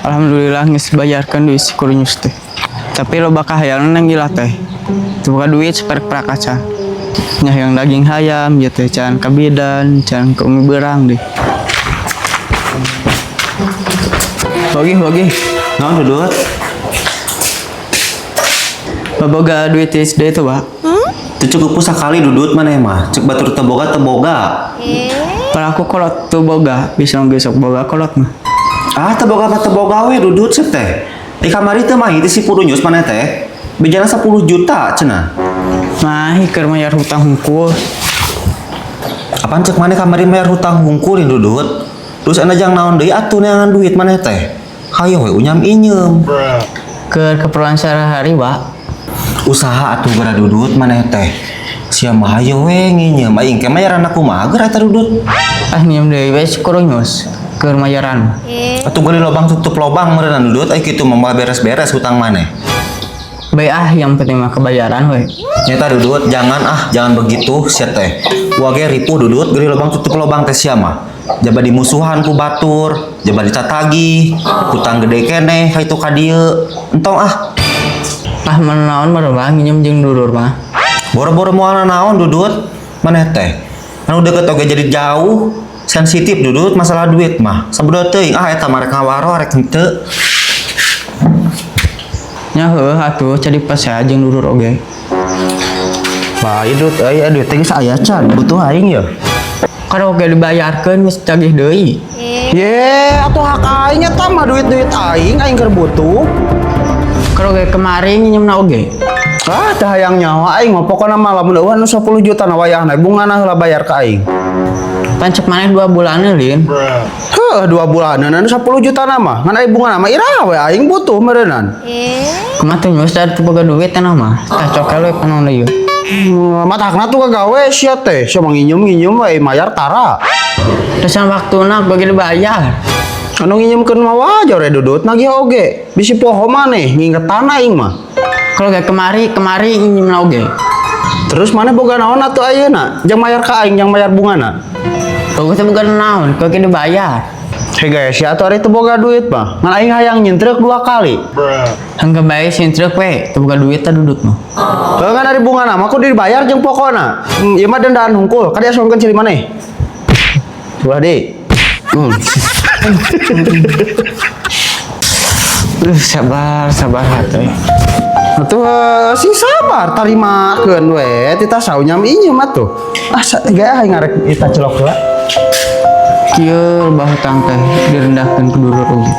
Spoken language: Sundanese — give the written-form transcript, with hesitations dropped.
Alhamdulillah geus bayarkeun duit si kurunyus teh. Tapi loba kahayang nang gila teh. Teu boga duit seperek prakaca. Nya hayang daging hayam ieu teh can ka bidan, can ka umi beurang deh. Wagih wagih. Naon Dudut? Baboga duit SD itu, Pak. Teu cukup sakali Dudut maneh mah. Cek batur teu boga teu boga. Kalau aku kolot tuh boga, bisa besok boga kolot mah. Ah, teu boga mah teu boga we Dudut sep teh. Di kamari teu mahi teh si Purunyus maneh teh. Bejana 10 juta cenah. Mahi keur mayar hutang hungkul. Apaan cek maneh kamari mayar hutang hungkul Dudut? Terus anda jang naon deui atuh neangan duit maneh teh. Hayo we unyam inyeum. Keur keperluan sehari-hari, Pak. Usaha atuh geura Dudut maneh teh. Sia mah hayo we nginyeum aing ke mayaran kumaha geura eta Dudut. Ah nyium deui we si Kurunyus keur mayaran. Atuh gali lobang tutup lobang meureunna Dudut ai kitu mah beres-beres hutang maneh. Baik ah, yang penting mah kebayaran we. Nyata Dudut, jangan ah, jangan begitu sia teh. Wage ripuh Dudut, gali lobang tutup lobang teh sia mah. Jaba dimusuhan ku batur, jaba ditatagih, hutang gede keneh ka itu ka dieu. Entong ah. Ah mana naon mah nginjem jeung dulur mah. Boro-boro moal naon Dudut, maneh teh. Anu deket oge jadi jauh, sensitif Dudut masalah duit mah. Sabodo teuing ah eta mah rek ngawaro rek henteu. Nya heuh atuh cari pasea jeung dulur oge. Bae Dut, euy duit teh geus aya can, butuh aing ya. Kalau oge dibayarkeun geus tagih deui. Ye, atuh hak aing eta mah duit-duit aing, aing keur butuh. Kalau oge kemarin nginjemna oge. Ah, teu hayang nyawa aing mah pokona mah lamun eueuh anu 10 juta na wayahna bungana heula bayar ka aing. Pancek maneh 2 bulaneun lin. Heuh, 2 bulanan anu 10 juta na mah. Ngan ai bungana mah iraha we aing butuh meureunnan. Kumaha teh nyus da teu boga duit teh mah. Tah cokel we panon ieu. Matakna tuh kagawe sia teh, sia mah nginjem-nginjem we mayar tara. Terusan waktuna bagi dibayar. Anu nginjemkeun mah wajar we Dudut nagih oge. Bisi poho maneh ngingetan aing mah. Kalau gak kemari, kemari nginjem oge. Terus maneh boga naon atuh ayeuna? Jang mayar ka aing, jang mayar bungana. Bagus teh boga naon, kalau gak dibayar. Hei guys, ya atuh ari teu boga duit mah. Ngan aing hayang nyintrek 2 kali. Hangga bae sintrek we, teu boga duit teh Dudut mah. Heuh ngan ari bungana mah kudu dibayar jeung pokona. Ieu mah dendaan hungkul, ka diasongkeun ciri maneh. Ulah deui. Sabar, sabar hati. Atuh sing sabar tarimakeun we, tita saunyam inyeum atuh. Ah, gaya aing ngarek eta celok heula. Kieu bah hutang teh direndahkeun ku dulur oge.